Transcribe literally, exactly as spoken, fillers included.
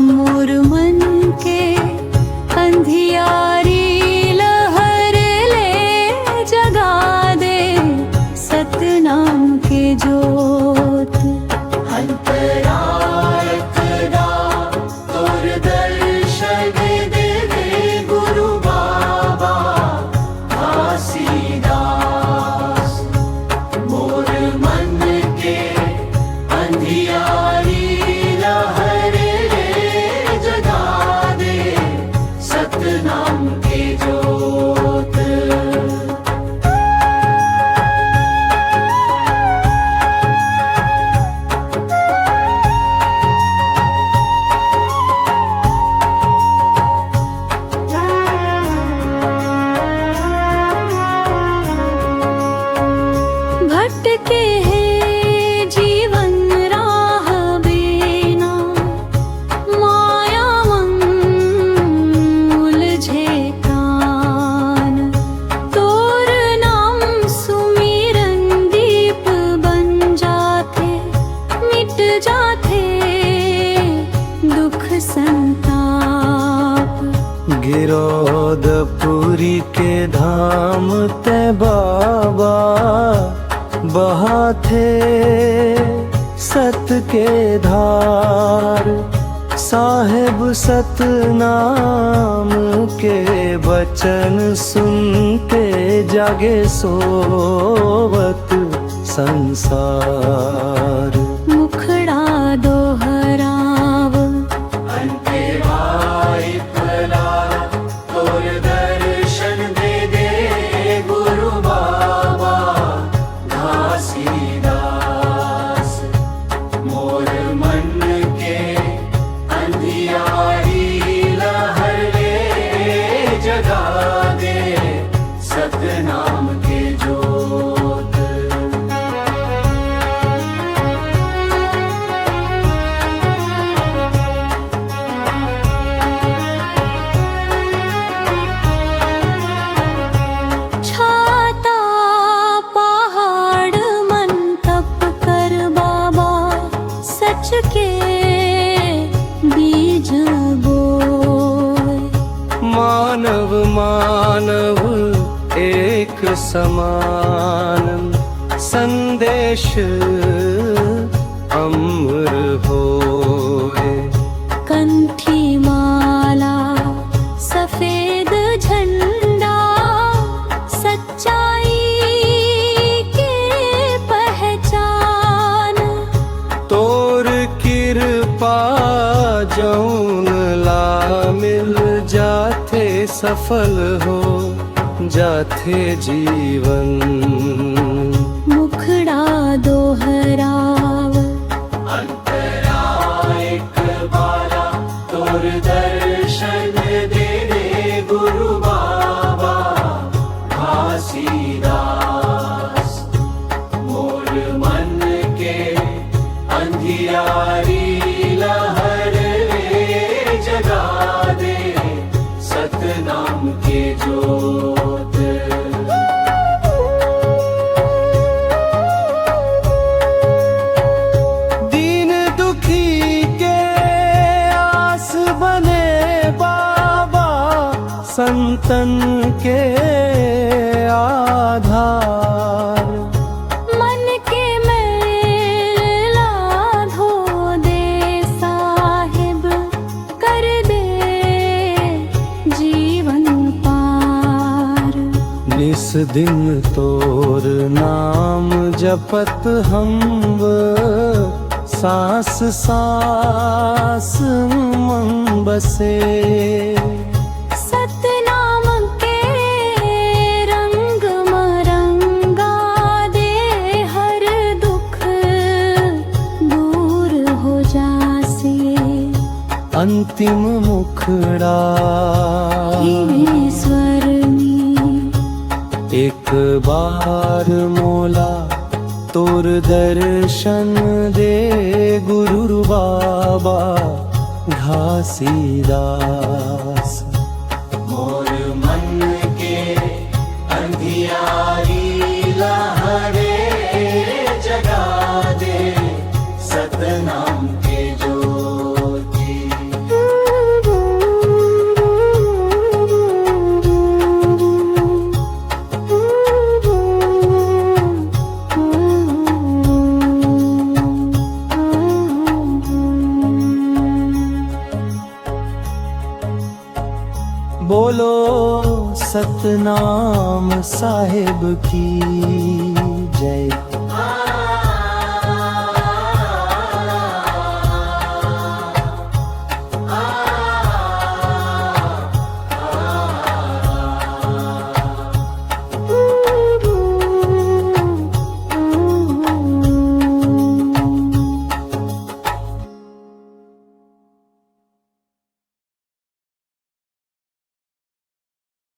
मोर मन के अंधियारी ल हर ले, जगा दे सतनाम के जोत। अंतरा एक दा तोर दर्शन दे दे गुरु बाबा घासीदास। मोर मन के अंधियारी ल हर ले, जगा दे सतनाम के जोत। भटके हे जीवन राह बिना, माया मन उलझे प्राण। तोर नाम सुमिरन दीप बन जाथे, मिट जाथे दुख संताप। गिरौदपुरी के धाम ते बाबा, बहाथे सत के धार। साहेब सतनाम के बचन सुनते, जागे सोवत संसार। मुखड़ा दोहराव। अंते भाई भला तोर दर्शन दे दे गुरु बाबा घासीदास। मोर मन के अंधियारी ल हर ले, जगा दे सतनाम के जोत। छाता पहाड़ मन तप कर बाबा, सच के बीज बोए। मानव मानव एक समान, संदेश अमर होए। कंठी माला सफेद झंडा, सच्चाई के पहचान। तोर किरपा जौन ला मिल जाथे, सफल हो जाथे जीवन। मुखड़ा दोहराव। अंतरा एक बाला तोर दर्शन दे दे गुरु बाबा घासीदास। मोर मन के अंधियारी ल हर ले, जगा दे सतनाम के जोत। दीन दुखी के आस बने बाबा, संतन के आधार। मन के मैला धो दे साहेब, कर दे जीवन पार। निस दिन तोर नाम जपत हंव, सांस सांस मन बसे। सतनाम के रंग म रंगा दे, हर दुख दूर हो जासे। अंतिम मुखड़ा। ईश्वर ने एक बार मोला तोर दर्शन दे गुरु बाबा घासीदास। मोर मन के अंधियारी ला हरे, जगा दे सतनाम के ज्योति। बोलो सतनाम साहेब की जय।